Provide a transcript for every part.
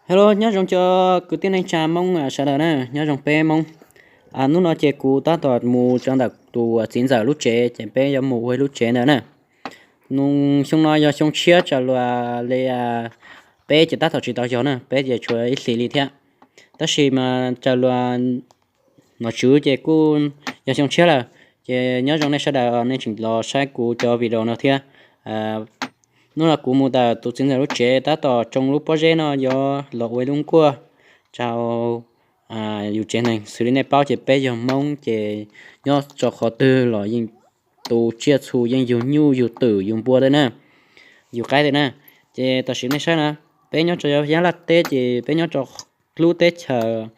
Hello, nyob zoo cov kwv tij neej tsa Hmoob sawv daws na, nyob zoo peb Hmoob. Hnub no ces kuv tab tom mus rau ntawm tus txiv ntxawm lub tsev, ces peb yuav mus ua ib lub tsev ntawd na. Nws xyoo no yog xyoo tshiab, raws luag li peb ces tab tom tsis tau yog na, peb ces tshuav ib hlis li thiab. Tab sis mas raws luag nom tswv ces kuj yog xyoo tshiab lawm. Ces nyob zoo nej sawv daws nej tseem los saib kuv cov video no thiab. Hnub no kuv mus ntawm tus txiv ntxawm lub tsev tab tom tsoo lub pob zeb no yuav los ua ib lub nkuaj rau yus tsev neeg. Xws li nej paub ces peb yog Hmoob ces nyob rau qhov twg los yeej tu tsiaj txhu yeej yug nyuj yug twm yug npua thiab na, yug qaib thiab na. Ces tam sim nej saib na, peb nyob rau Nyab Laj teb ces peb nyob rau lub teb chaws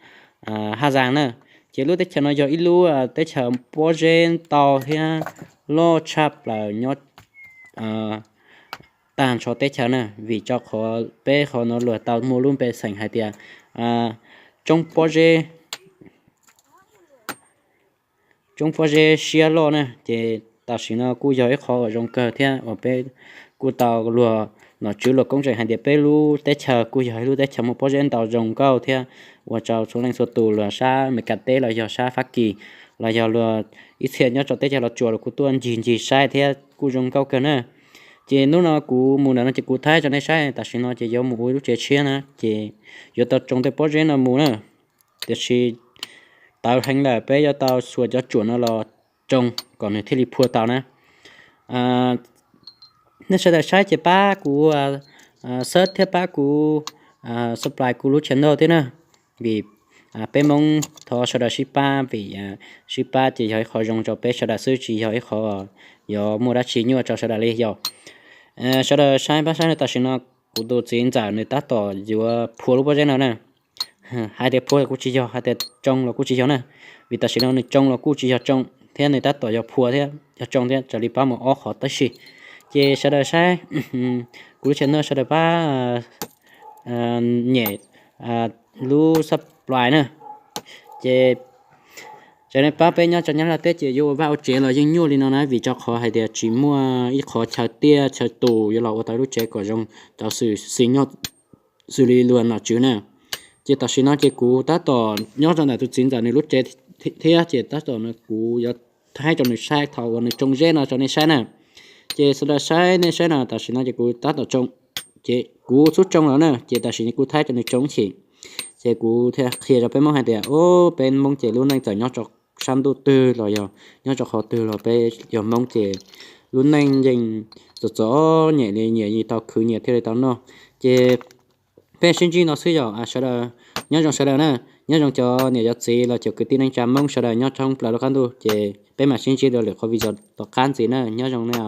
Haj Zaas na. Ces lub teb chaws no yog ib lub teb chaws pob zeb ntau thiab loj tshaj plaws nyob tag nrho teb chaws na, vim rau qhov peb qhov no luag tau muaj lub npe xeem hais tias tsoob pob zeb, tsoob pob zeb siab loj na. Ces tam sim no kuj yog ib qhov uas zoo kawg thiab uas peb kuj tau luag nom tswv luag koob tseem hais tias peb lub teb chaws kuj yog ib lub teb chaws muaj pob zeb ntau zoo nkauj thiab ua rau txhua leej txhua tus luag sab Amelikas teb los yog sab Fab Kis los yog luag ib txhia nyob rau teb chaws Los Tsuas los kuj tuaj ncig ncig saib thiab kuj zoo nkauj kawg na. Ces hnub no kuv mus ntawm no ces kuv thaij rau nej saib, tam sim no ces yuav mus ua ib lub tsev tshiab na, ces yuav tau tsoo tej pob zeb no mus na. Tiam sis tawv heev lawm peb yuav tau xuas cov tsuam no los tsoo kom nws thiaj li phua tau na. Nej sawv daws saib ces pab kuv sub thiab pab kuv supply kuv lub channel thiab na, vim peb Hmoob thov sawv daws sib pab, vim sib pab ces yog ib qho zoo rau peb sawv daws xwb, tsis yog ib qho yuav muaj dab tsi nyuaj rau sawv daws li yog. Sawv daws saib pab saib no, tam sim no kuv tus txiv ntxawm nws tab tom yuav phua lub pob zeb no na. Hais tias phua los kuj tsis yog, hais tias tsoo los kuj tsis yog na, vim tam sim no nws tsoo los kuj tsis yog tsoo thiab, nws tab tom yog phua thiab yog tsoo thiab, raws li pab mus ob qhov tab sis. Ces sawv daws saib kuv lub channel sawv daws pab nyem lub supply na. Ces sawv daws pab peb nyob rau Nyab Laj teb ces yuav ua vaj ua tsev los yeej nyuaj li no na, vim rau qhov hais tias tsis muaj ib qhov chaw tiaj chaw tus yuav los ua tau lub tsev kom zoo rau xwm txheej nyob xws li luag nom tswv na. Ces tam sim no ces kuv tab tom nyob rau ntawm tus txiv ntxawm nws lub tsev thiab, ces tab tom no kuv yuav thaij rau nws saib thaum uas nws tsoo zeb no rau nej saib na. Ces sawv daws saib, nej saib no, tam sim no ces kuv tab tom tsoo, ces kuv xub tsoo los na, ces tam sim no kuv thaij rau nws tsoo chim. Ces kuv thiaj qhia rau peb Hmoob hais tias, o, peb Hmoob ces lub neej txawm nyob rau sab ntuj twg los yog nyob rau qhov twg los peb yog Hmoob ces lub neej yeej txom txom nyem li, nyias yeej tau khwv nyias thiaj li tau noj. Ces peb sib ntsib no xwb yom, sawv daws nyob zoo sawv daws na, nyob zoo cov niam cov txiv los cov kwv tij neej tsa Hmoob sawv daws nyob thoob plaws lub qab ntuj, ces peb mam sib ntsib dua lwm qhov video tom qab ntxiv na, nyob zoo na.